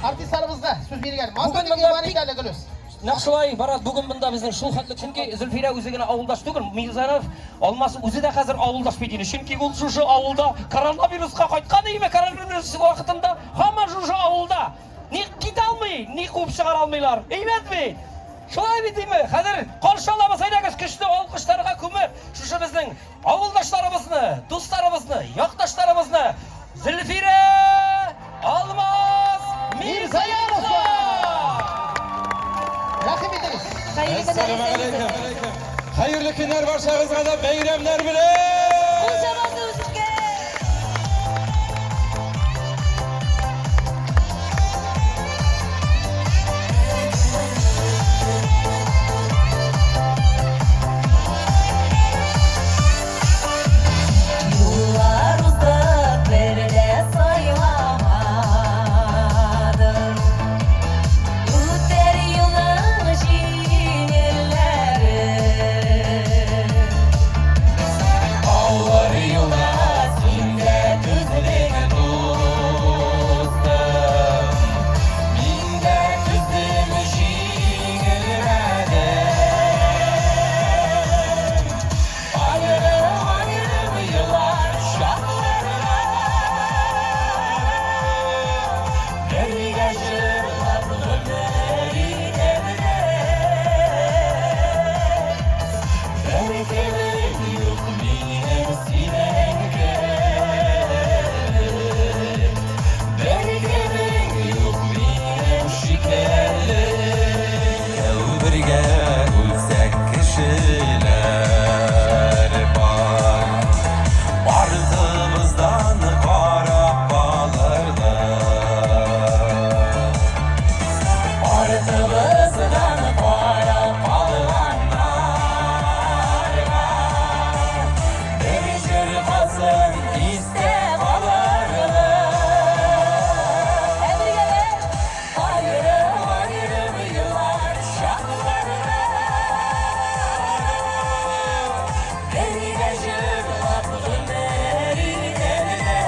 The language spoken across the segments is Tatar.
Артистларыбызга сүз биргән. Бүген монда бик Нәкъ шулай, Марат, бүген монда безнең шул хәтле, чөнки Зөлфирә үзе генә авылдаш түгел, Мирзанов Алмаз үзе дә хәзер авылдаш бит инде. Чөнки ул шушы авылда коронавируска кайткан иде, коронавирус вакытында һаман шушы авылда. Ни китә алмый, ни куып чыгара алмыйлар. Әйбәт бит. Шулай бит дими? Хәзер каршы алабыз, әйдәгез, көчле алкышларга күмеп, шушы безнең авылдашларыбызны, дусларыбызны, якташларыбызны Зөлфирә Алмаз Мирзаянова! Рәхим итегез. Әссәламу алейкум. Хәерле көннәр баршагызга да бәйрәмнәр белән! Кул чабасы үзегезгә! Юллар узып бер дә сайламадым. Үтәр юлың җиңелләре. Авыр юлда син дә түздең, дустым. Мин дә түздем, җиңелмәдем. Аерым-аерым еллар чакларда Бергә җырлап гомер итәргә. Беркемем юк минем синең кебек, Беркемең юк минем шикелле. Бергә үлсәк кешеләр бар, Артыбыздан карап алырлар. Артыбыздан карап алганнарга Бер җыр калсын истә калырлык. Аерым-аерым еллар чакларда Бергә җырлап гомер итәргә.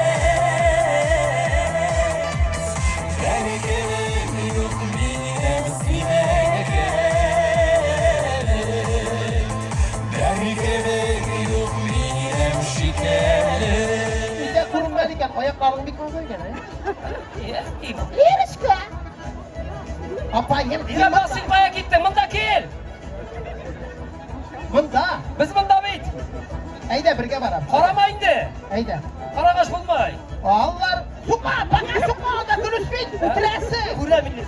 Беркемем юк минем синең кебек, Беркемең юк минем шикелле. Өйдә күренмәде икән, аякларың бик озын икән, ә? Лерочка! Апаем, Лера, син кая киттең? Монда кил! Монда. Без монда бит. Әйдә, бергә барам. Карама инде. Әйдә. Карагач булмый. Аллар, сукма, пока сукма, анда дөрес бит, үтерәсең. Күрәм инде.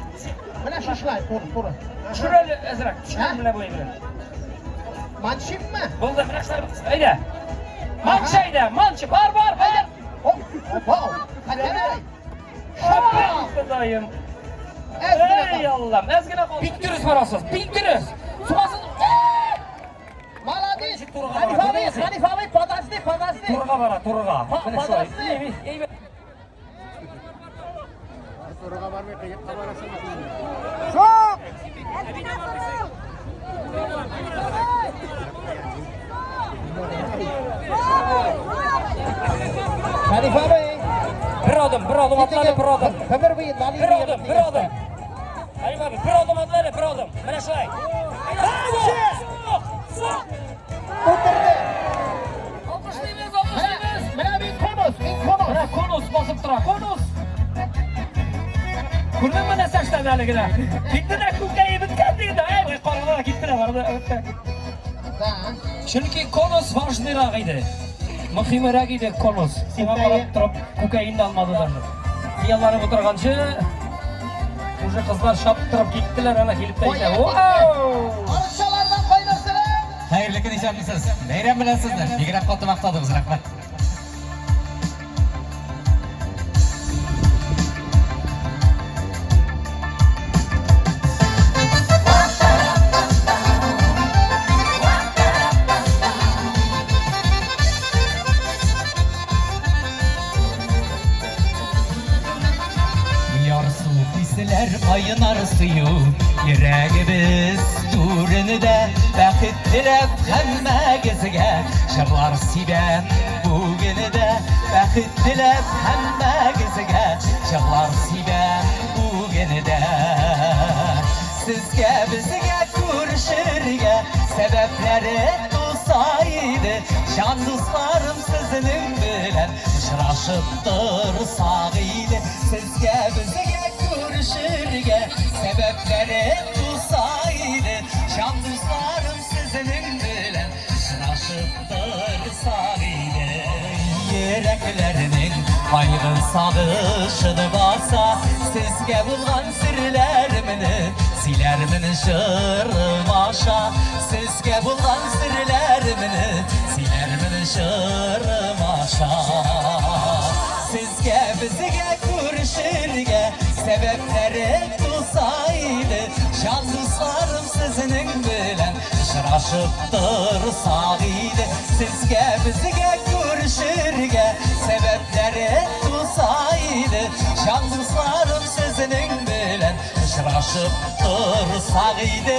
Менә шушылай, туры, туры. Төшер әле әзрәк. Төшер менә бу әйберне. Манчимме? Булды, менә шулай. Әйдә. Манчы әйдә, манчы, бар, бар, бар. Оп, вау, хәтәр. Ходаем. Әз генә Эй, кал. Аллам, әз генә кал. Бик дөрес барасыз, бик дөрес. Сугасыз. Молодец. Турыга Ханиф бара, абый, турыга. Ханиф абый, подожди, подожди. Турыга бара, турыга. Менә шулай. Подожди. Әйбәт. Турыга бармый, кыекка барасың. Шок! Ханиф абый. Бер адым, бер адым атла әле, бер адым. Гомер буе Лалин Бер адым, бер адым. Ханиф абый, бер адым атла әле, бер адым. Менә шулай. Манчы! Сук, сук. Утырды. Алкышлыйбыз, алкышлыйбыз. Менә мин конус, мин конус. Менә конус басып тора, конус. Күрдеңме нәрсә эшләде әле генә? Китте дә күкәе беткән диде. Әй, карады да китте дә барды. Бетте. Да. Чөнки конус важныйрак иде. Мөхимерәк иде конус. Сиңа карап торып күкәен дә алмады даже. Хыялланып утырганчы уже кызлар шаптырып киттеләр, ана килеп тә җитә. Вау! Арчалардан кайнар сәлам. Хәерле көн, исәнмесез. Бәйрәм белән сезне. Бигрәк каты мактадыгыз, рәхмәт. Ярсу хисләр кайнар сөю Йөрәгебез түрендә Бәхет теләп һәммәгезгә Җырлар сибәм бүген дә Бәхет теләп һәммәгезгә Җырлар сибәм бүген дә Сезгә безгә күрешергә Сәбәпләре туса иде Җан дусларым сезнең белән Очрашып торсак иде Сезгә безгә күрешергә Сәбәпләре туса иде Җан дусларым сезнең белән Очрашып торсак иде Йөрәкләрнең кайгы сагышын баса Сезгә булган серләремне Сөйләрмен җырым аша Сезгә булган серләремне Сөйләрмен җырым аша Сезгә безгә күрешергә Сәбәпләре туса иде Җан дусларым сезнең белән Очрашып торсак иде Сезгә безгә күрешергә Сәбәпләре туса иде Җан дусларым сезнең белән Очрашып торсак иде.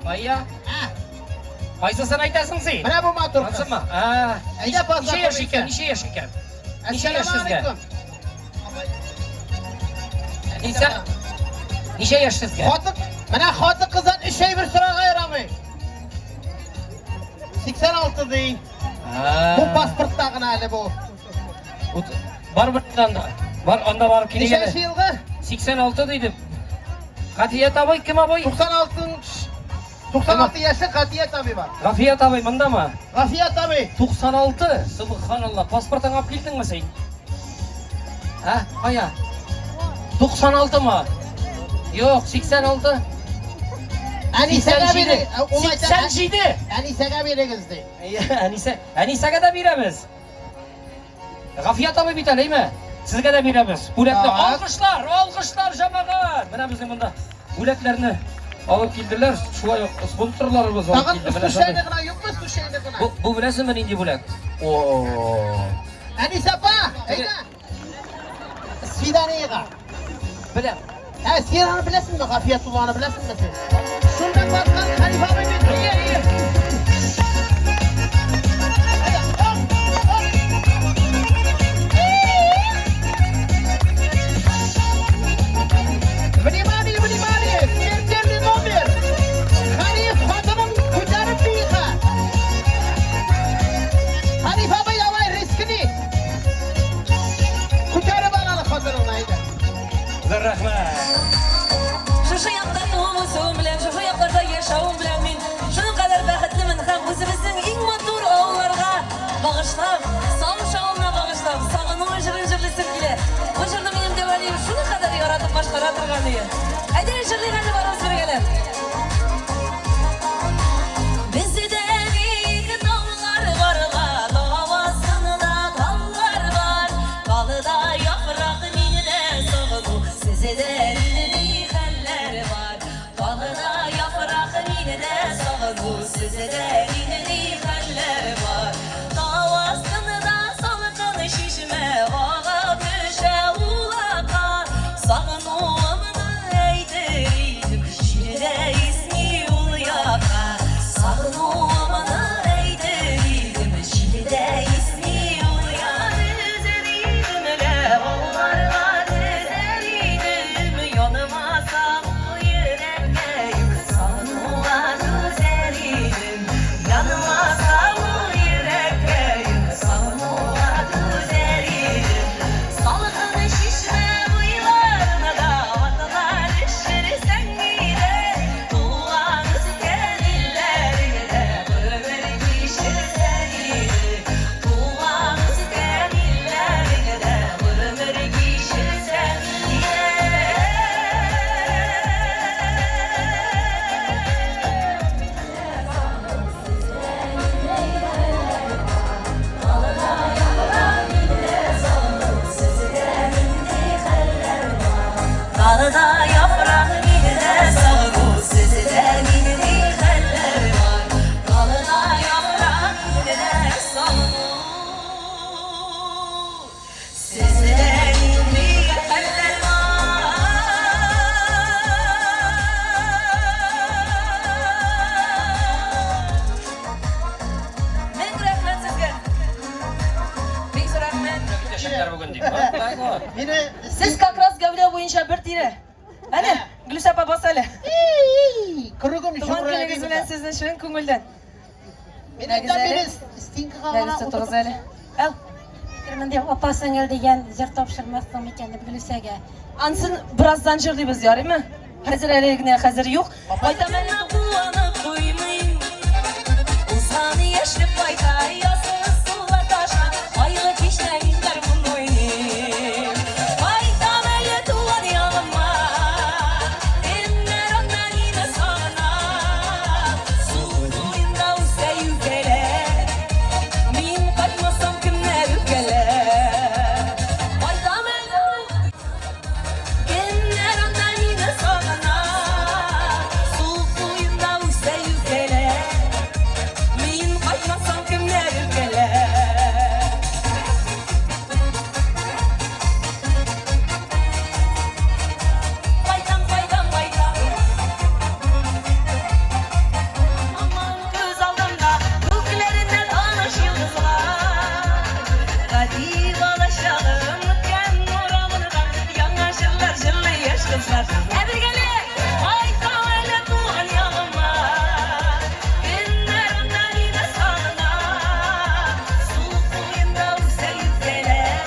Кая? Кайсысын әйтәсең син? Менә бу матур кыз. Ансымы? А. Әйдә, Ничә яшь икән? Ничә яшь икән? Ничә яшь сезгә? Ничә? Ничә яшь сезгә? Хатын, менә хатын кыздан өч әйбер сорарга ярамый. 86 ди. Бу паспортта гына әле бу. Бар бер анда. Бар анда барып килик әле. Ничәнче елгы? 86 диде. Гафият абый кем абый? 96 96 яшьлек Гафият абый бар. Гафият абый мондамы? Гафият абый. 96. Субханалла. Паспортыңа алып килдеңме син? Ә, кая? 96 мы? Юк, 86. Әнисәгә бирегез. 87. Әнисәгә бирегез ди. Әнисә, Әнисәгә дә бирәбез. Гафият абый бит әле, әйме? Сезгә дә бирәбез. Бүләкне алкышлар, алкышлар, җәмәгать. Менә безнең монда бүләкләрне алып килделәр. Шулай ук спонсорларыбыз алып килде. Менә случайно гына юкмы, случайно гына? Бу, бу беләсеңме нинди бүләк? О! Әнисә апа, әйдә. Свиданиега. Беләм. Ә, син аны беләсеңме, Гафиятулланы беләсеңме син? Шунда баскан Хәниф абый бит. Әйе, әйе. Әйдә, оп, оп. Внимание, внимание! Смертельный номер! Хәниф хатынын күтәреп бийха. Хәниф абый, давай, рискни. Күтәреп ал аны хатыныңны, әйдә. Зур рәхмәт. Шушы якта туып үсүем белән, шушы якларда яшәвем белән мин шуның кадәр бәхетлемен һәм үзебезнең иң матур авылларга багышлап, Салыш авылына багышлап, сагыну җырын җырлыйсым килә. Бу җырны минем дәү әнием шуның кадәр яратып башкара торган иде. Әйдә, җырлыйк әле барыбыз бергәләп. Бездә бик таулар бар, һавасында таллар бар. Талда яфрак миндә сагыну, сездә нинди хәлләр бар. Талда яфрак миндә сагыну, сездә нинди хәлләр бар. Тау астында салкын чишмә агып төшә улакка. Сагынуымны әйтер идем, җил дә исми ул якка. Сагынуымны әйтер идем, җил дә исми ул якка. Төзер идем лә, аларга төзәр идем, янмаса бу йөрәккәем, сагынуга түзәр идем. төшерермен дим. Вот так вот. Мине Сез как раз гәүдә буенча бер тирә. Әнә, Гөлүсә апа бас әле. Кырыгым Туган көнегез белән сезне чын күңелдән. Мин әйтәм, мине стенкага гына Гөлүсә торгыз әле. Ал. Мондый апа сеңел дигән җыр тапшырмассың микән дип Гөлүсәгә. Ансын бераздан җырлыйбыз, ярыймы? Хәзер әле генә хәзер юк. Кайтам әле куанып туймыйм. Узган яшьлек кайта, язгы сулар таша, айлы кичтә мин гармун уйныйм. Кайтам әле туган ягыма, кемнәр анда мине сагына. Су буенда үсә юкәләр, мин кайтмасам кемнәр үпкәләр. Кайтам әле Кемнәр анда мине сагына, су буенда үсә юкәләр. Мин кайтмасам кемнәр үпкәләр. Кайтам, кайтам, кайтам. Аман күз алдымда, күкләрендә таныш йолдызлар. Гади балачагым үткән урамында яңа җырлар җырлый яшь кызлар. Ә бергәләп кайтам әле туган ягыма. Көннәр анда мине сагына. Су буенда үсә юкәләр.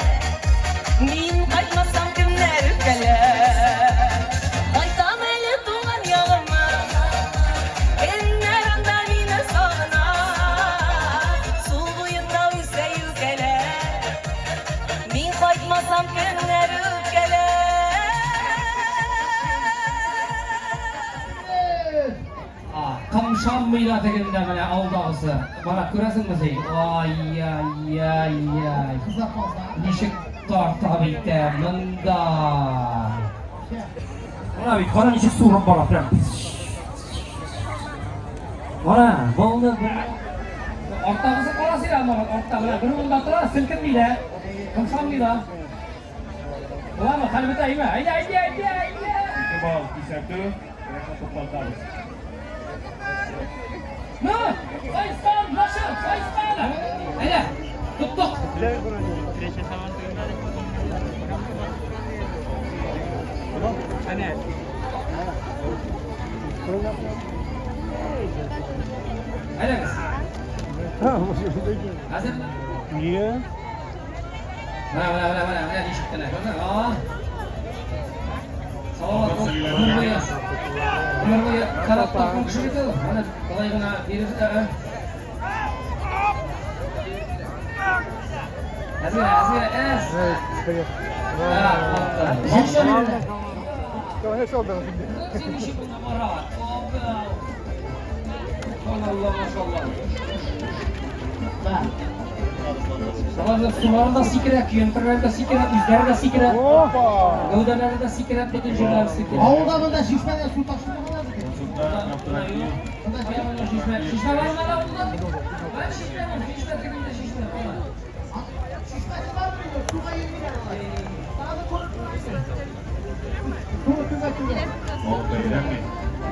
Мин кайтмасам кемнәр үпкәләр. Кайтам әле туган ягыма. Көннәр анда мине сагына. Су буенда үсә юкәләр. Мин кайтмасам кемнәр үпкәләр. Кымшанмый да тегендә менә авылдагысы. Бара күрәсеңме син? Ай-яй-яй-яй. Ничек тарта бит ә монда. Менә бит, кара ничек суырып бара прям. Кара, булды. Арттагысы кара син анда, артта менә бер урында тора, селкенми дә, кымшанмый да. Буламы, хәл бетә, әйме? Әйдә, әйдә, әйдә, әйдә. Ике балл кисәтү, көрәшне туктатабыз. Ну, Саескан, нашы, Саескан. Әйдә, тоттык. Әйдәгез. Хәзер. Нигә? Менә, менә, менә, менә, менә ничек кенә. Күрдеңме? А. Салават, гомер буе, гомер буе канат тарткан кеше бит ул. Менә болай гына биреп, ә, ә. Әзер, әзер, әз. Ә, атты. Син ничек монда бара? Алла, машалла. Аларның сулары да сикерә, көянтәләре дә сикерә, үзләре дә сикерә. Гәүдәләре дә сикерә, бөтен җирләре сикерә. Авылда монда чишмәдән су ташып торалар бит. Монда Кая монда чишмә? Чишмә бармы анда авылда? Менә чишмә бар, чишмә тегендә чишмә. Чишмәсе бар бит, суга йөрмиләр алар. Тагы күреп торасың. Су түгә түгә. Ул бәйрәм бит.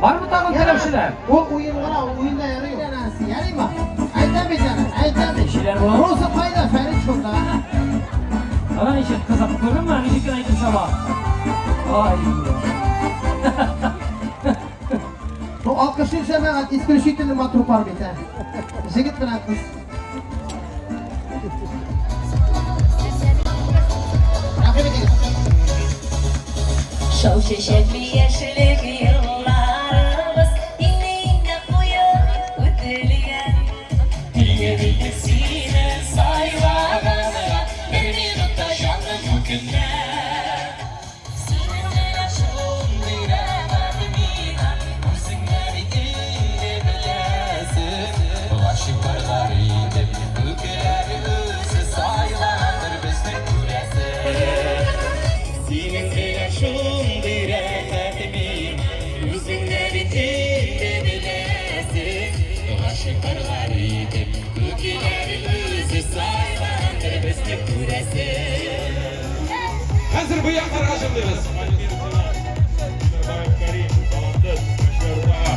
Бармы тагын таләпчеләр? Ул уен гына, ул уенда ярый. Ярыймы? Әйтәм бит аны, әйтәм бит. Ничеләр бар? Роза кайда? Фәрит шунда. Ана ничек кызык, күрдеңме? Ничек кенә әйтеп чаба. Ай. Ну, алкышлы җәмәгать исключительно матур пар бит, ә. Җегет белән кыз. Рәхим итегез. Шау чәчәкле яшьлек елларыбыз иңне-иңгә куеп үтелгән. Тиңе бит сине сайлаганга бер минутта җаным үкенә. Синең генә шундый рәхәт миңа, үзеңне бит инде беләсең. Гашыйк парлар итеп, күкләр үзе сайлагандыр безне күрәсең. Синең генә шундый рәхәт миңа, үзеңне бит инде беләсең. Гашыйк парлар итеп, күкләр үзе сайлагандыр безне күрәсең. Хәзер бу якларга җырлыйбыз. Кәрим, Баландыз, Яшьләр уртага.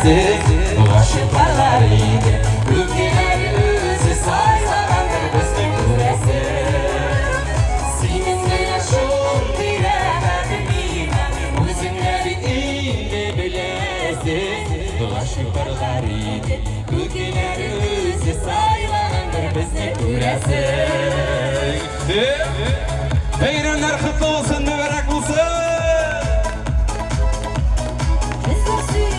күрәсең, Гашыйк парлар иде. Күкеләр үзе сайлагандыр безне күрәсең. Синең генә шундый рәхәт миңа, Үзең дә бит инде беләсең. Гашыйк парлар иде. Күкеләр үзе сайлагандыр безне күрәсең. Бәйрәмнәр котлы булсын, мөбарәк булсын! Безнең сөю.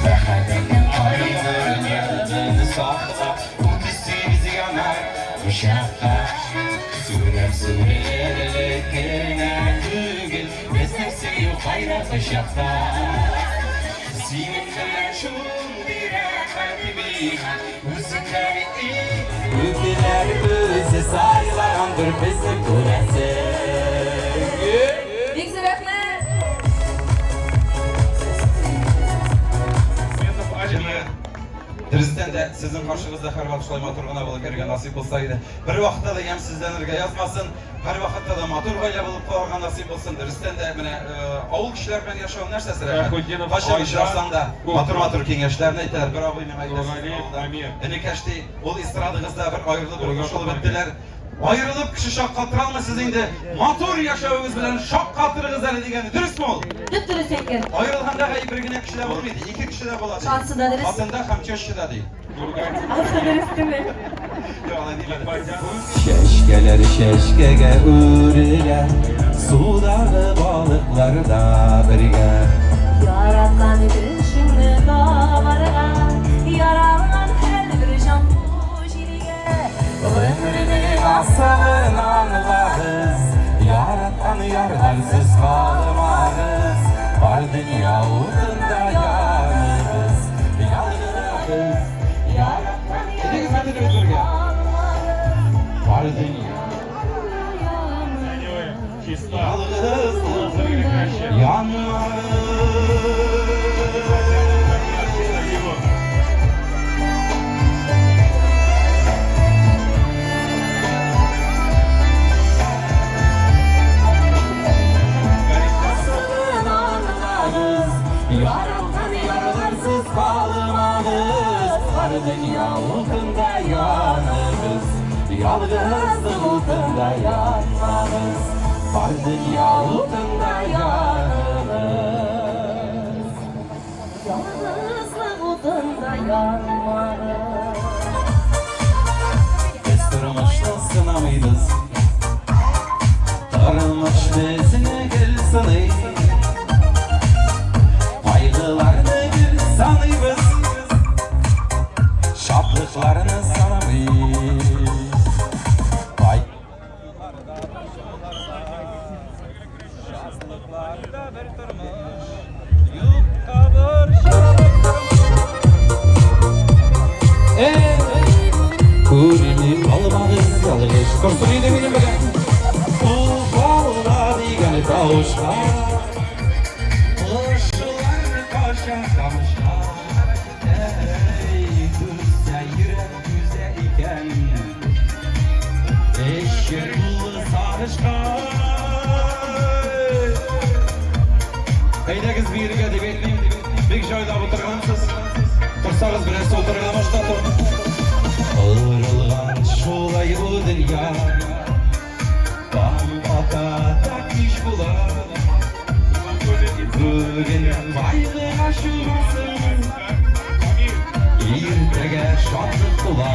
Бәхетеңнең айлыгын сакла, Ут сиз янар учакта. Сүрәп сүрелерлек кенә түгел, Безнең сөю кайнар кочакта. Синең белән шундый рәхәт миңа, Үзең дә бит Күкләр үзе сайлагандыр безне күрәсең. Бик зур рәхмәт. Дөрестән дә, сезнең каршыгызда һәрвакыт шулай матур гына булып йөрергә насыйп булса иде. Бер вакытта да ямьсезләнергә язмасын, һәрвакытта да матур гаилә булып калырга насыйп булсын. Дөрестән дә, менә авыл кешеләре белән яшәү нәрсәсе рәхәт. Фәхретдинов Кайчан Айдар очрасаң да, Күк. матур-матур киңәшләрне әйтәләр. Бер абый миңа әйтә, Нургалиев авылда, Амир. Энекәш ди, ул эстрадагызда бер аерылып, бер Нургалиев кушылып Амир. беттеләр. Аерылып кеше шаккатыра алмыйсыз инде. Матур яшәвегез белән шаккатырыгыз әле дигәне. Дөресме ул? Төп дөрес әйткән. Аерылганда гаеп бер генә кешедә булмый ди, ике кешедә була ди. Ансы да дөрес. Хатында һәм тещада ди. Ансы дөрес түгел. Юк, алай димәде. Чәчкәләр чәчкәгә үрелә, Судагы балыклар да бергә. Яраткан кешеңне табарга, Яралган һәрбер җан бу җиргә. Гомернең асылын аңлагыз, Яраткан ярдан калмагыз. Бар дөнья утында яныгыз, Ялгыз, Яраткан Әйдәгез, хәтер бергә. калмагыз. Бар дөнья Чиста. ялгыз янмагыз. Яраткан ярларсыз калмагыз, Бар дөнья утында яныгыз, Ялгызлык утында янмагыз. Бар дөнья утында яныгыз. Ялгызлык утында янмагыз. Без тормышны сынамыйбыз, Тормыш безне гел сыный. Кайгыларны гел саныйбыз, Шатлыкларны санамый. Ай. Шатлыкларда бер тормыш, юкка борчылып Эй, күрми калмагыз ялгыш. Корсын иде минем белән. Уфалла дигән тавышка Кошлар кача камышка. Эй, түзсә йөрәк түзә икән, Эче тулы сагышка. Әйдәгез биергә дип әйтмим. Бик җайлап утыргансыз. Торсагыз берәрсе утырырга башлады. Кырылган шулай бу дөнья, Таң ата да кич була. Бүген кайгыга чумасың, Иртәгә шатлык була.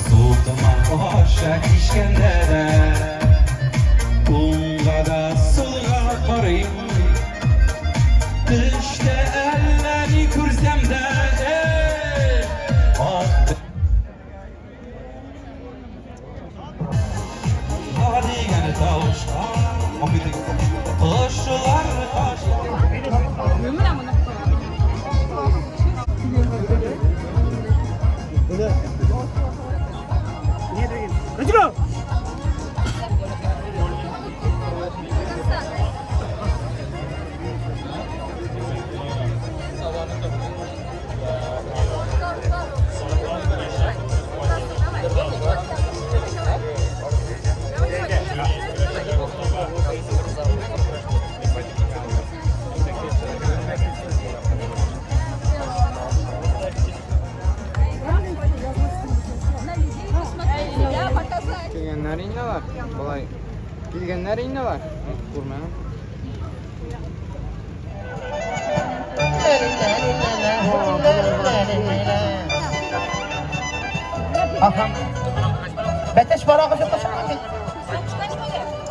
Сукмак аша кичкәндә дә Уңга да сулга карыйм. Төштә әллә ни күрсәм дә, эй, Ак дигән тавышка Кошлар кача. Килгәннәр инде алар. Күрмәдем. Aha. Бәтәч барагы юкка чыккан бит.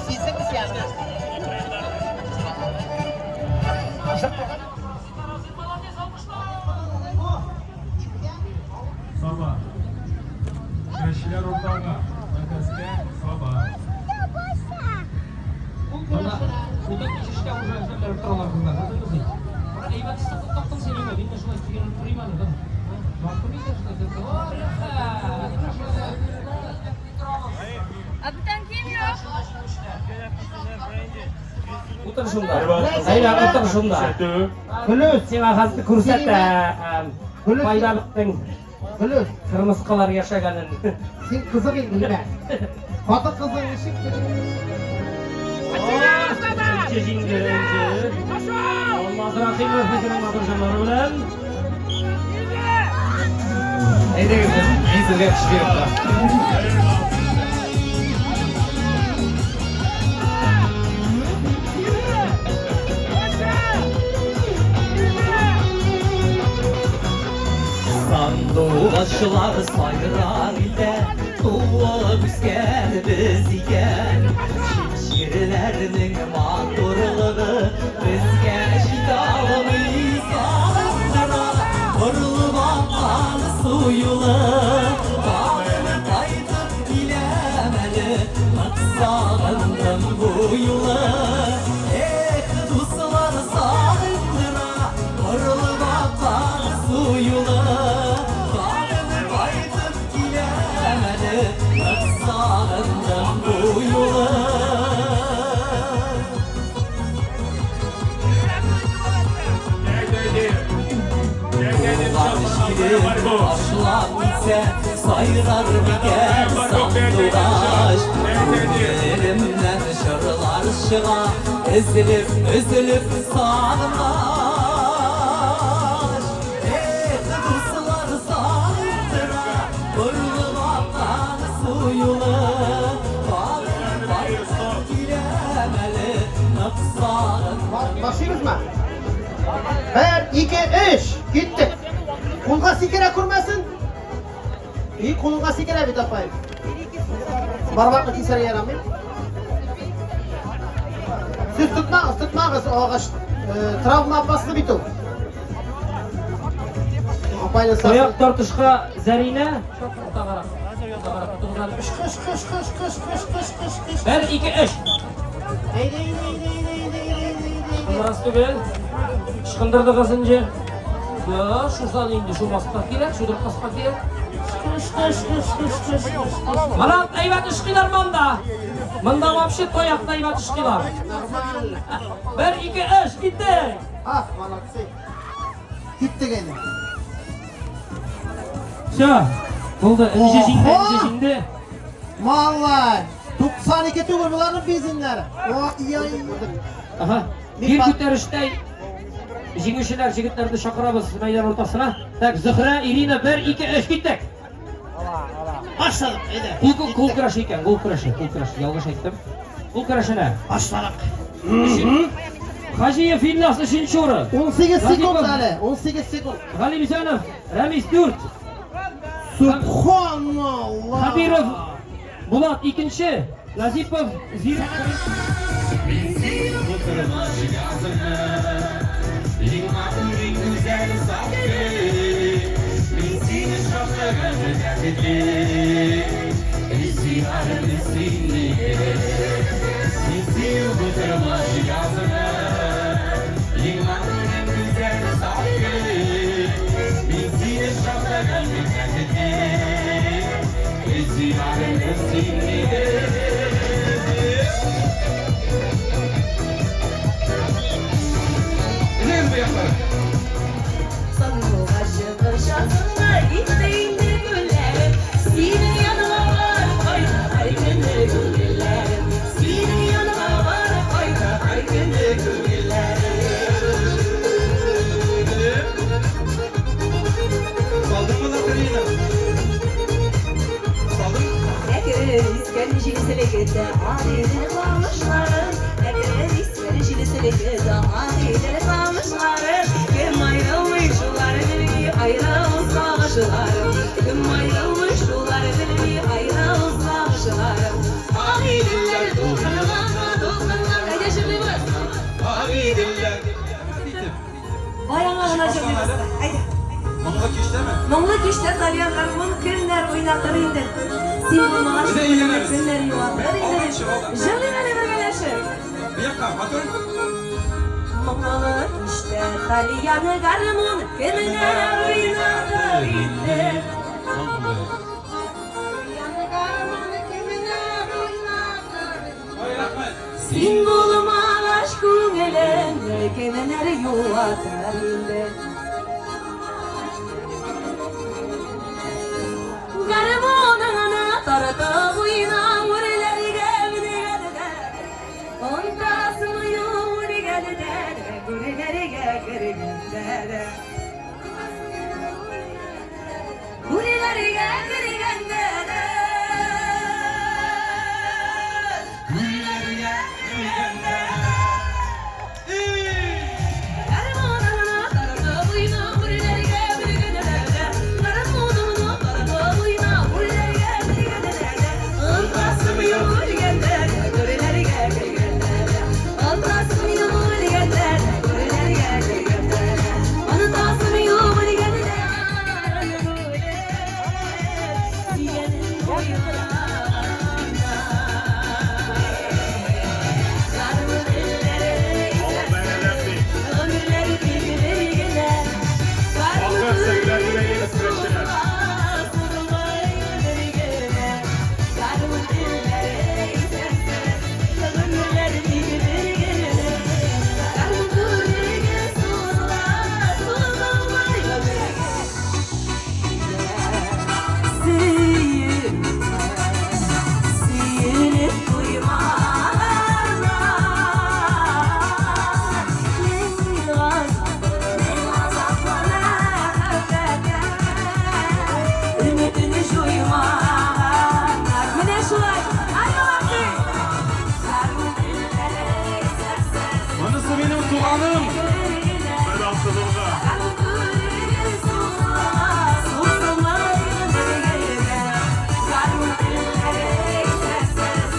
Сиздеңме син аны? Саба. Көрәшчеләр уртага. Мәтәскә Саба. Утын кичештә уже эзләп торалар кызлар. Менә әйбәт ысык таптың син инде. Мин дә шулай кигән торыйм әле. Матур икән шулай. Утыр шунда. Әйдә, утыр шунда. Гөлүс, Сиңа хәзер күрсәтәм. Гөлүс. Кайда беттең? Гөлүс, Кырмыскалар яшәгәнен. син кызык инде, димә. Хатын кызың ничек? Энҗе җиңде, энҗе. Алмаз Рахимов үзенең матур җырлары белән. Әйдәгез, мин сезгә көч биреп торам. Сандугачлар сайрар илдә, туып үскән без икән. Чит җирләрнең матурлыгы безгә җитә алмый. Сагындыра борылып аккан су юлы. Тагын кайтып киләм әле, нык сагындым бу юлы. Эх, дуслар, сагындыра борылып аккан су юлы. Тагын кайтып киләм әле, нык сагындым бу юлы. Ташлап китсә, сайрар микән сандугач? Күңелемнән җырлар чыга, өзелеп, өзелеп сагынгач. Эх, дуслар, сагындыра борылып аккан су юлы. Тагын кайтып киләм әле, нык сагындым. Башлыйбызмы? Бер, ике, өч. Киттек. Кулга сикерә күрмәсен. И кулыңа сикерә бит, апай. Бармакны кисәргә ярамый. Сез тотмагыз, тотмагыз агач. Травма опасны бит ул. Апайны Таяк тартышка Зәринә. Уртагарак. Уртагарак тотыгыз әле. Кыш, кыш, кыш, кыш, кыш, кыш, кыш, кыш. Бер, ике, өч. Әйдә, әйдә, әйдә, әйдә, әйдә, әйдә, әйдә. Ычкындырасы түгел. Ычкындырдыгыз инде. Я, шусан инде шумаска кирәк, шудыртмаска кирәк. Кыш, кыш, кыш, кыш, кыш, кыш, кыш. Марат, әйбәт ышкыйлар монда. Монда вообще таякта әйбәт ышкыйлар. Нормально. Бер, ике, өч, киттек. Ах, молодцы. Киттек инде. Все, булды. Энҗе җиңде, Охо! энҗе җиңде. Малай. 92 түгел боларның бензиннәре. О, я. Ага. Гер күтәрештә җиңүчеләр җегетләрне чакырабыз мәйдан уртасына. Так, Зөһрә, Ирина, бер, ике, өч, киттек. Башладык, әйдә. Кул, кул көрәше икән, кул көрәше, кул көрәше. Ялгыш әйттем. Кул көрәшенә. Башладык. Хаҗиев Ильяс өченче урын. 18 секунд Латипов. әле, 18 секунд. Галимҗанов Рәмис дүрт. Субханалла. Хабиров Булат икенче. Назипов Зирек. Бу тормыш язымы, иң матур, иң гүзәл саф гөл. Мин сине шатлыгым бәхетле, сөярем сине. Мин сөю бу тормыш язымы, иң матур, иң гүзәл саф гөл. Мин сине шатлыгым бәхетле, сөярем сине. Әйдәгез бу яклар. Сандугачы языңа китте инде гөлләрем, Синең яныңа барып кайта һәр көнне күңелләрем, Синең яныңа барып кайта һәр көнне күңелләрем. Салдыңмы Натальяны? Салдың? Әкрен искән җил Иделләр. Итеп. Баяңа гына җырлыйбыз. Әйдә. Моңлы кичтәме? Моңлы кичтә тальян гармун кемнәр уйнатыр инде? Син булмагач, Без әйләнәбез. кемнәр юатыр инде? Алданчы, алдан. Җырлыйк әле бергәләшеп. Бу якка, матур. Моңлы кичтә тальян гармун кемнәр уйнатыр инде? Ай, рәхмәт. Син булмагач күңелемне кемнәр юатыр инде? Гармуныңны тартып уйна, үрләргә менгәндә, Онтасың юргәндә дә, гүрләргә кергәндә дә. Гүрләргә кергәндә дә. Гүлләргә кергәндә. Гармуныңны тартып уйна, гүрләргә менгәндә дә. Гармуныңны тартып уйна, гүрләргә менгәндә дә. Онтасың юргәндә дә, гүрләргә кергәндә дә. Онтасың юргәндә дә, гүрләргә кергәндә дә. Онтасың юргәндә дә, сөйгәнең уйларда. Гармун телләре Гомерләре тик бер генә. Алга сәгыләр генә көрәшчеләр. Сузылмай бер генә. Гармун телләре исәпсез. Гомерләре тик бер генә. Гармун күреге сузыла, сузылмай бер генә. Сөйү, сөенеп туймаганнар. Мин газаплы мәхәббәткә Өметен җуймаганнар. Менә шулай. Ай, Гармун телләре исәпсез Монысы минем туганым. бер генә. Бер ал кызылга. Гармун күреге сузыла, сузылмай бер генә. Гармун телләре исәпсез,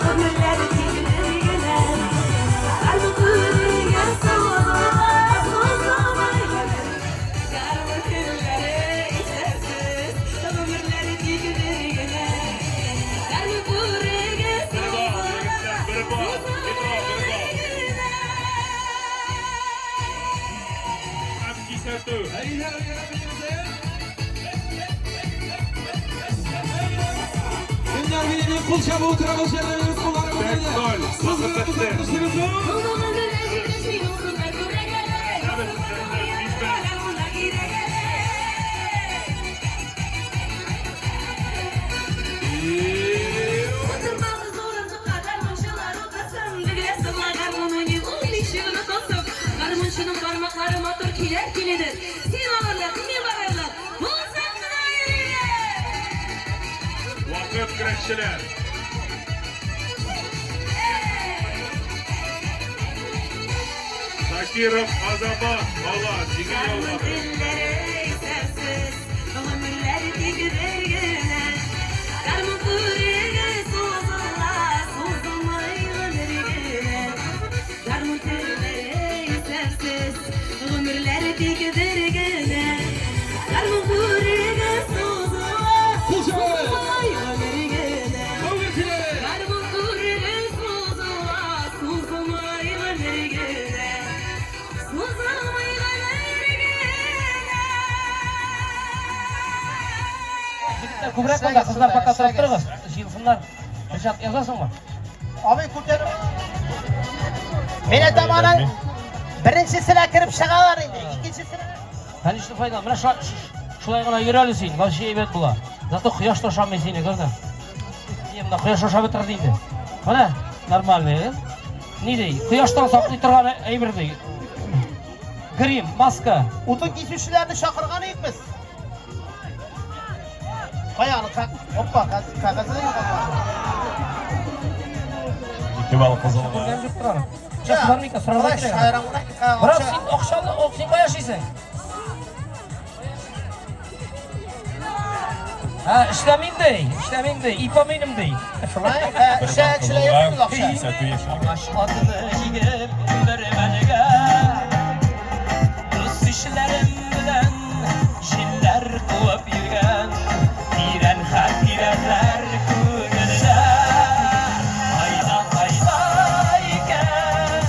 гомерләре тик бер генә. Гармун күреге сузыла, сузылмай бер генә. Гармун телләре исәпсез, гомерләре тик бер генә. Гармун күреге сузыла, Бер бал, бер бал, сузылмай бер бер бал. генә. Һәм кисәтү. Әйдә, бергә Кемнәр минем кул чабу утыра, кул куллары Бер ноль. Вакыт бетте. Гармунчының бармаклары матур килер киледер. Син алырлык, мин барырлык. Булсаң гына йөриләр. Вакыт көрәшчеләр. Закиров Азамат ала, җиңел Гармун яулады. телләре исәпсез, гомерләре тик бер генә. Гармун күреге сузыла, сузылмай гомер генә. Гармун телләре исәпсез, гомерләре тик бер генә. Гармун күреге сузыла, Кул чабу! сузылмай гомер генә. Гомерләре! Гармун күреге сузыла, сузылмай гомер генә. Сузылмай гомер генә. Егетләр күбрәк монда, кызлар пока торып торыгыз. Җыелсыннар. Ришат, язасыңмы? Абый күтәреп. Мин әйтәм аны беренчесенә кереп чыгалар инде, икенчесенә. Конечно, файда. Менә шулай гына йөр әле син. Вообще әйбәт була. Зато кояш та ошамый сине, күрдең? Не, менә кояш ашап бетерде инде. Менә, нормальный, э? Ни ди? Кояштан саклый торган әйбер ди. Грим, маска. Утын кисүчеләрне чакырган идек без. Кая аны? Опа, кәгазен югалткан. Ике балл кызылга. Күргән юк тора. Акчасы бар микән? Сорарга кирәк. Брат, син акчалы, син кая яшисең? Ә, эшләмим ди, эшләмим ди, ипа минем ди. Шулай, ә, эшлә, кешеләр юк инде акча. Кисәтү яшел. Агач атны җигеп бер мәлгә Дус ишләрем белән җилләр куып йөргән Тирән хатирәләр күңелдә Кайда кайда икән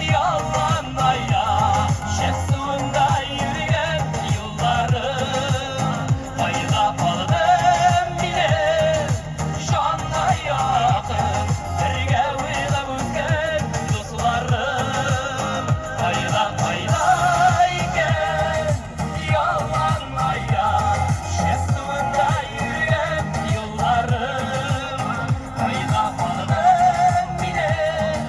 ялан аяк Шәсуында йөргән юлларым Кайда калдым минем җанга якын Бергә уйлап үткән дусларым Кайда кайда икән ялан аяк Шәсуында йөргән юлларым Кайда калдым минем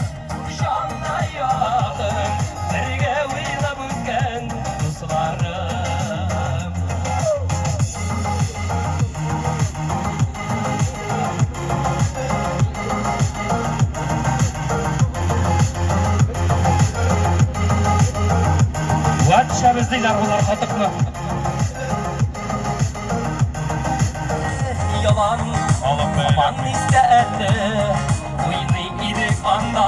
җанга якын Бергә уйлап үткән дусларым. Вәт шәбез диләр болар катыкны. Ялан Халык аман истә әле, уйный идек анда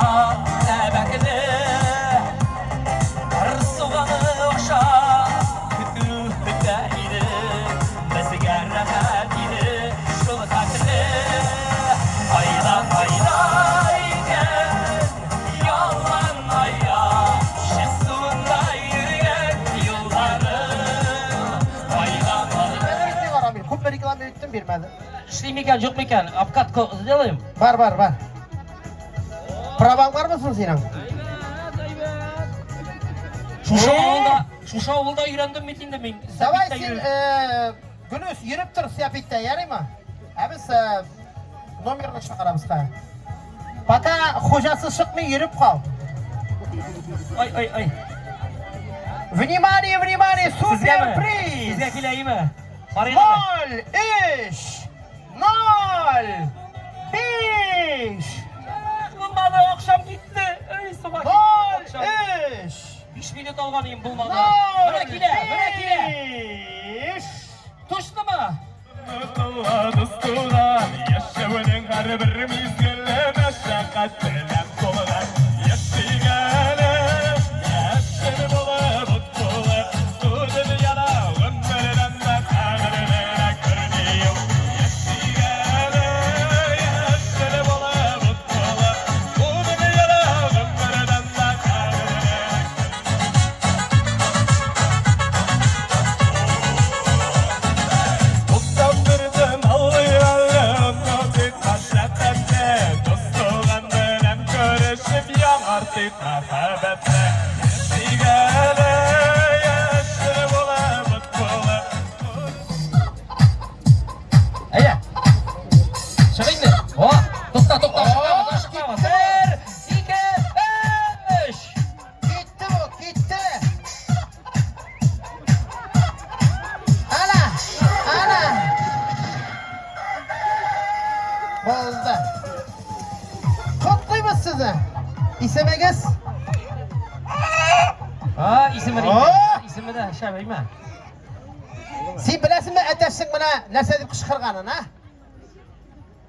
әбәкле. Кыр суганы аша көтү көтә идек, безгә рәхәт иде шул хәтле. Кайда кайда икән ялан аяк, шәсуында йөргән юлларым. Кайда калды? Бер Рамил, күпме реклама иттем, бирмәде. Эшли микән, юк микән? Обкатку сделаем? Бар, бар, бар. Праваң бармы соң синең? Шушы авылда, шушы авылда өйрәндем бит инде мин. Давай Сәбиттә син, йөреп. Гөлүс, йөреп тор Сәбиттә, ярыймы? Ә без номерны чыгарабыз хәзер. Пока хуҗасы чыкмый, йөреп кал. Ай, ай, ай. Внимание, внимание, Сезгәме? суперприз! Сезгә киләйме? Карыйк әле. Ноль, өч, ноль, биш, Булмады, акчам китте. Эй, суга китте ноль, акчам. өч, 5 минут алган идем, булмады. ноль, Менә килә, менә килә. биш. Точномы? Достуган яшәүнең һәрбер мизгеле мәшәкать белән тулган. Яшик әле, яшел булып, ут булып, бу дөньяда гомердән дә кадерлерәк берни юк. Яшик әле, яшел булып, ут булып, бу дөньяда гомердән дә кадерлерәк. Уттан бирдем аллый әле, онытыйк мәшәкатьне. Дус-туган белән күрешеп, яңартыйк мәхәббәтне. Яшик әле, яшел булып, ут булып. Әйдә. Чык инде. О, тукта, тукта, ашыкмабыз, ашыкмабыз. Бер, ике, өч. Китте бу, китте. Ана, ана. Булды. Котлыйбыз сезне. Исемегез? А, исеме дә. О! Исеме дә шәп, әйме? Син беләсеңме әтәчнең менә нәрсә дип кычкырганын, а?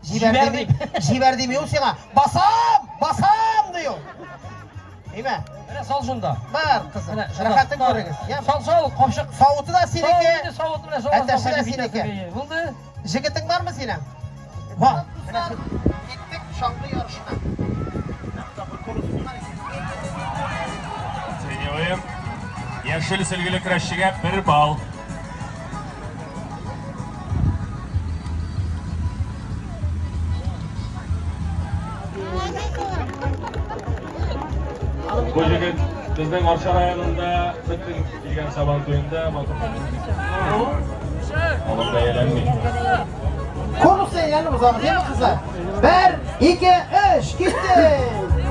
Җибәр Җибәр дими, дип. җибәр дими ул сиңа. Басам, басам ди ул. Әйме? Менә сал шунда. Бар, кызым. Менә шунда. Рәхәтен күрегез. Я? Сал, сал, капчык. Савыты да Сал синеке. инде, савыт менә сал. Әтәче дә синеке. Булды. Җегетең бармы синең? Бар. Менә киттек чаңгы ярышына. Оцениваем. Яшел сөлгеле көрәшчегә 1 балл. Бу егет безнең Арча районында бөтен килгән Сабан туенда матур. Алып бәяләнми. Конуста әйләнеп узабыз, яме кызлар? Бер, ике, өч, китте!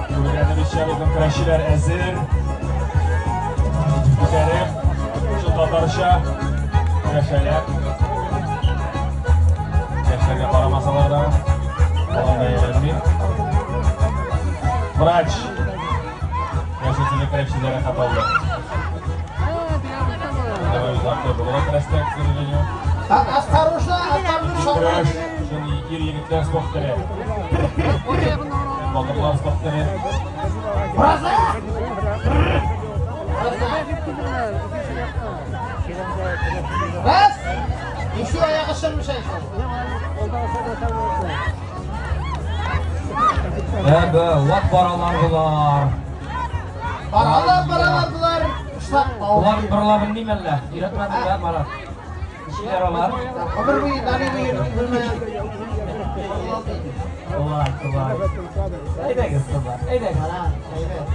Күргәнебезчә, безнең көрәшчеләр әзер. Күтәреп, шул татарча көрәшәләр. Яшьләргә карамасалар да, алар бәяләнми. Врач. Яшел сөлгеле көрәшче җәрәхәт алды. Давай узакта булырга көрәштә, к сожалению. Осторожно, осторожно. Көрәш, ир егетләр спорт төре. Батырлар спорт төре. Раз! Еще аягы шырмышай. Әбе, ват баралар болар. Баралар, баралар болар. Ушлап Болар борыла белмим әллә. Өйрәтмәдем дә, Марат. Ничекләр алар? Гомер буе Дани буе белмәгән. Болай, болай. Әйдәгез, кызлар, әйдәгез. Әйбәт.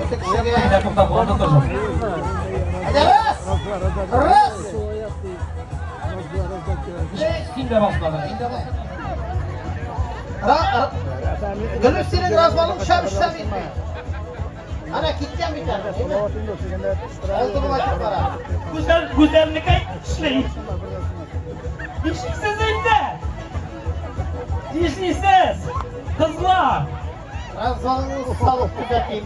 Бөтен кешегә. Әйдә, туктап калды тоже. Әйдә, раз! Раз! Син дә басмадың. Гөлүс синең развалың шәп эшләп итми. Ана киткән бит әле. Алды булачак бара. Гүзәл, гүзәлнеке эшли. Нишлисез инде? Нишлисез? Кызлар! Развалыңны салып төзәтим.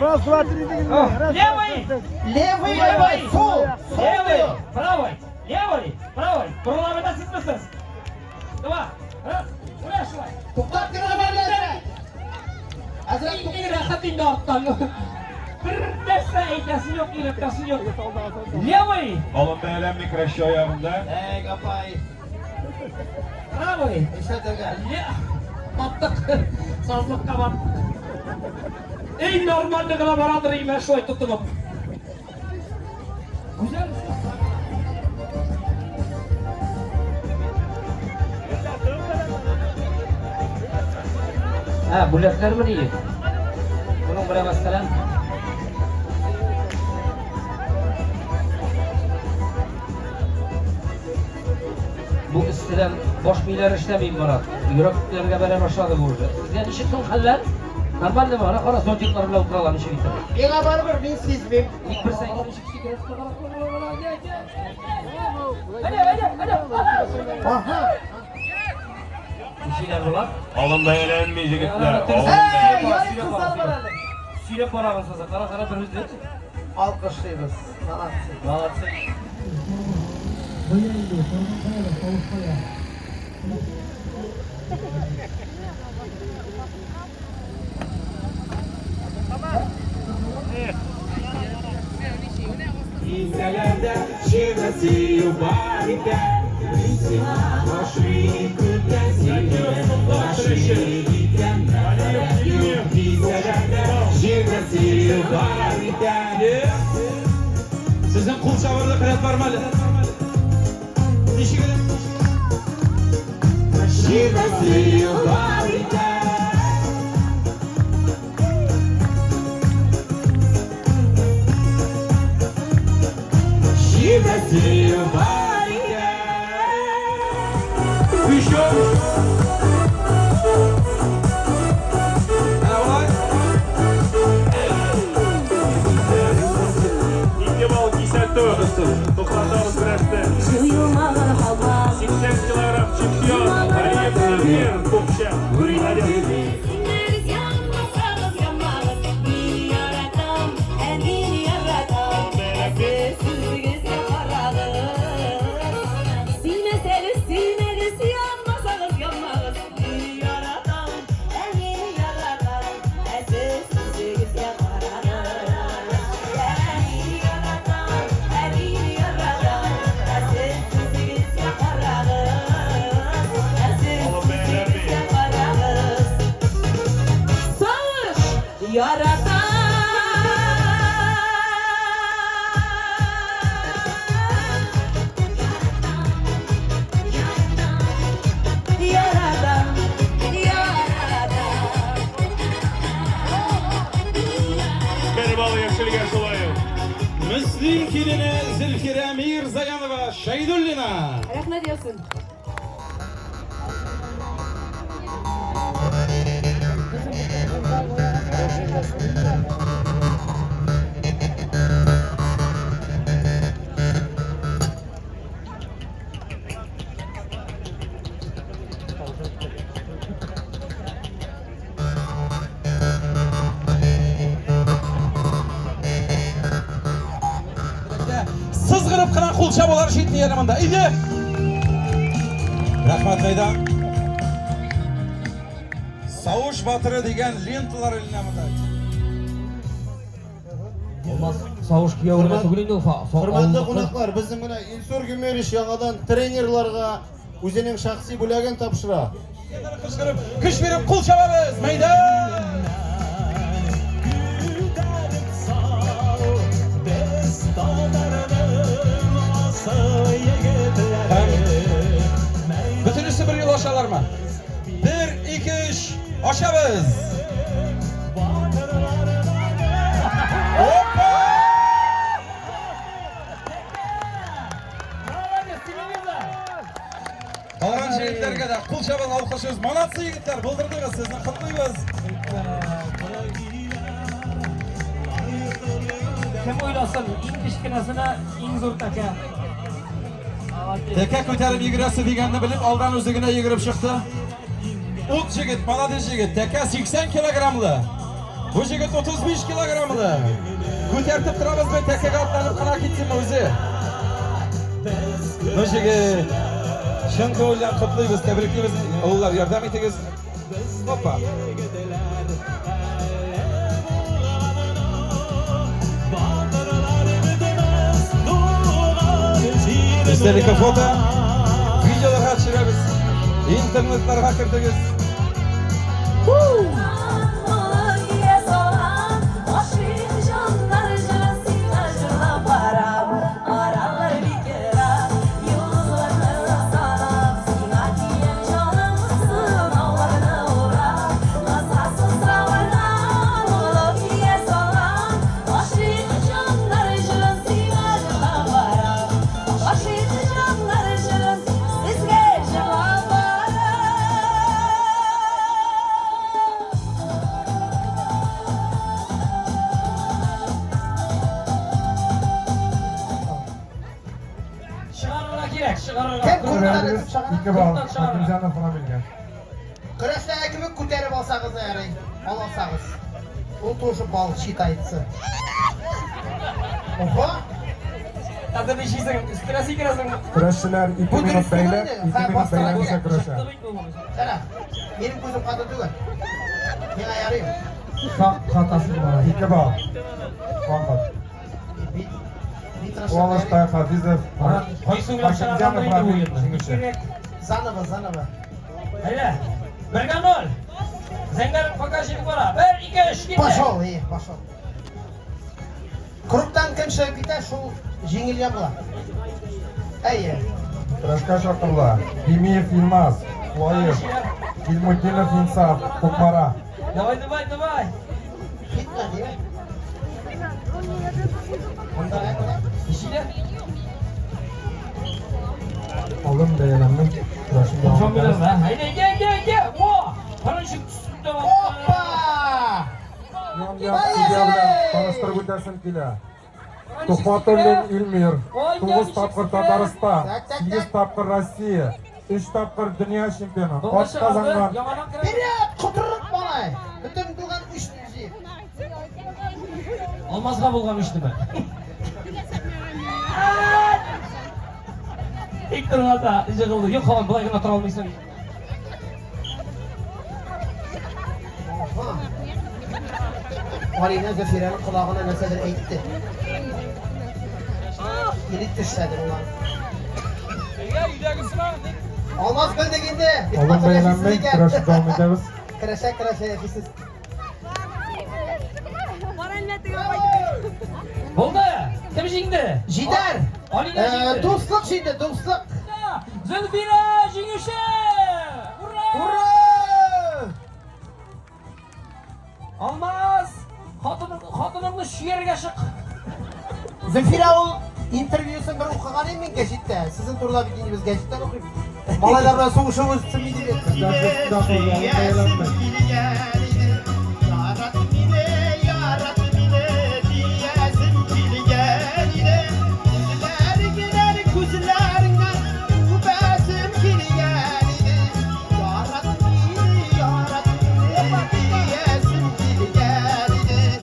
Раз, два, три, Левый! Левый, левый, сол. Сол Левый, diyor. правый, левый, правый. Борыла беләсезме сез? Два, раз, менә шулай. Туктап торыгыз әле әзрәк. Әзрәк Иң рәхәт инде арттан. Бер нәрсә әйтәсе юк, өйрәтәсе юк. Левый, Алым бәяләнми көрәшче аягында. Эй, апай. правый. Нишләтергә? Баттык. Сазлыкка баттык. Иң нормальный гына барадыр имә шулай тотынып. Гүзәл. Ә, бүләкләрме ни? Моның белән мәсәлән, бу эсседән баш миләр эшләми, Марат. Йөрәкләргә бәрә башлады бу уже. Сезгә ничек соң хәлләр? Нормально ме? Ана кара, зонтиклар белән утыралар ничек итеп. Миңа барыбер, мин сизмим. Ник берсе әйтә, ничек сикереп тора. Әйдә, әйдә, әйдә. Аһа. Ничеләр болар? Алым бәяләнми, егетләр. Алым Эй, бәяләнми. ярый кызлар бар әле. Сөйләп барабыз хәзер. Кара, кара, бер үзе. Алкышлыйбыз. Молодцы. Молодцы. Дисәләр дә җирдә сөю бар икән, Мин сиңа гашыйк күптән сине гашыйк икән, Мәхәббәт юк дисәләр дә җирдә сөю бар икән. Сезнең кул чабарлык рәт бармы әле? Ничек әле? Җирдә сөю бар икән. Җирдә сөю бар икән. Еще. Менә болай. Ике балл кисәтү. Туктатабыз көрәшне. Җуелмаган һава. 80 килограмм чемпион Алиев Замир Купча. Молодец. Синегез янмасагыз, янмагыз. Мин яратам, ә мин яратам. Ә сез үзегезгә карагыз. Сөймәсәгез, сөймәгез, янмасагыз, янмагыз. Мин яратам, ә мин яратам. Ә сез үзегезгә карагыз. Ә мин яратам, ә мин яратам. Ә сез үзегезгә карагыз. Ә сез Алым бәяләнми. үзегезгә карагыз. Сагыш яратам. Яратам, яратам. Бер балл яшелгә шулай ук. Мөслим килене Зөлфирә Мирзаянова Шәйдуллина. Рәхмәт яусын. Сызгырып кына кул чабулар җитми әле монда. Иде. Рәхмәт, Айдан. Сауыш батыры дигән ленталар эленә монда. Алмаз Сауыш кияү генә түгел инде ул. Хөрмәтле кунаклар, безнең менә Илсур Гомерович яңадан тренерларга үзенең шәхси бүләген тапшыра. Кычкырып, көч биреп кул чабабыз. Мәйдан! Бөтенесе бер юлы ашалармы? Бер, ике, өч, ашабыз! Опа! Калган җегетләргә дә кул чабын алкышыбыз. Молодцы, егетләр, булдырдыгыз, сезне котлыйбыз. Кем уйласын, иң кечкенәсенә иң зур тәкә. Тәкә күтәреп йөгерәсе дигәнне белеп, алдан үзе генә йөгереп чыкты. Ут җегет, молодец җегет. Тәкә 80 килограммлы. Бу җегет 35 килограммлы. Күтәртеп торабыз бит, тәкәгә атланып кына китсенме үзе. Ну җегет, чын күңелдән котлыйбыз, тәбриклибез. Олылар, ярдәм итегез. Опа. Истәлеккә фото, видеоларга төшерәбез, интернетларга кертегез. Чыгарырга кирәк, чыгарырга. Кем күрмәде? Ике балл Хакимҗанов Рамилгә. Көрәштәге кебек күтәреп алсагыз да ярый, аласагыз. Ул тоже балл считается. Ого! Хәзер ничисең, өстенә сикерәсең. Көрәшчеләр 2 Бу минут дөрес түгел бәйләп, инде. 2 Ха, минут бастыра бәйләмичә кирәк. көрәшә. Кара, минем күзем каты түгел. Миңа ярый. Хатасы бар. 2 балл. Вакыт. Куалыштай Хафизов, Кайсы уйлап Хакимҗанов чыгаргандыр инде бу Рамил уенны. җиңүче. Кирәк. Заново, заново. Әйдә. Бергә ноль. Зәңгәр пока җиңеп бара. Бер, ике, өч, китте. Пошел, и, пошел. Кругтан кем чыгып китә, шул җиңелгән була. Әйе. Көрәшкә чакырыла. Димиев Илмаз, Лаеш. Гильмутдинов Инсаф, Кукмара. Давай, давай, давай. Китмә, димә. Ничегә? Алым бәяләнми. Көрәшне дәвам Чоң итәбез. Әйдә, әйдә, әйдә, әйдә. О! Беренче төстә. Опа! Ян-як судья белән таныштырып үтәсем килә. Тухватуллин Илмир, 9 тапкыр Татарстан, 8 тапкыр Россия, 3 тапкыр дөнья чемпионы, ат казанган Вперед, котырып малай. Бөтен булган үчне җыеп. Алмазга булган үчнеме? Тик торганда җыгылды. Юк, һаман болай гына тора алмыйсың. Ага. Алина Зөфирәнең колагына нәрсәдер әйтте. Килеп төшсәдер улар. Алмаз белдек инде. Алым бәяләнми. Көрәшне дәвам итәбез. Көрәшә, көрәшә яшисез. Булды. Кем җиңде? Җитәр. Алина җиңде. Дуслык җиңде, дуслык. Зөлфирә җиңүче! Ура! Ура! Алмаз! Хатының, хатыныңны чөяргә чык. Зөлфирә ул интервьюсын бер укыган идем мин гәҗиттә. Сезнең турыда бит инде без гәҗиттән укыйбыз. Малайлар белән сугышып үстем дип әйтте. Бәяләнми.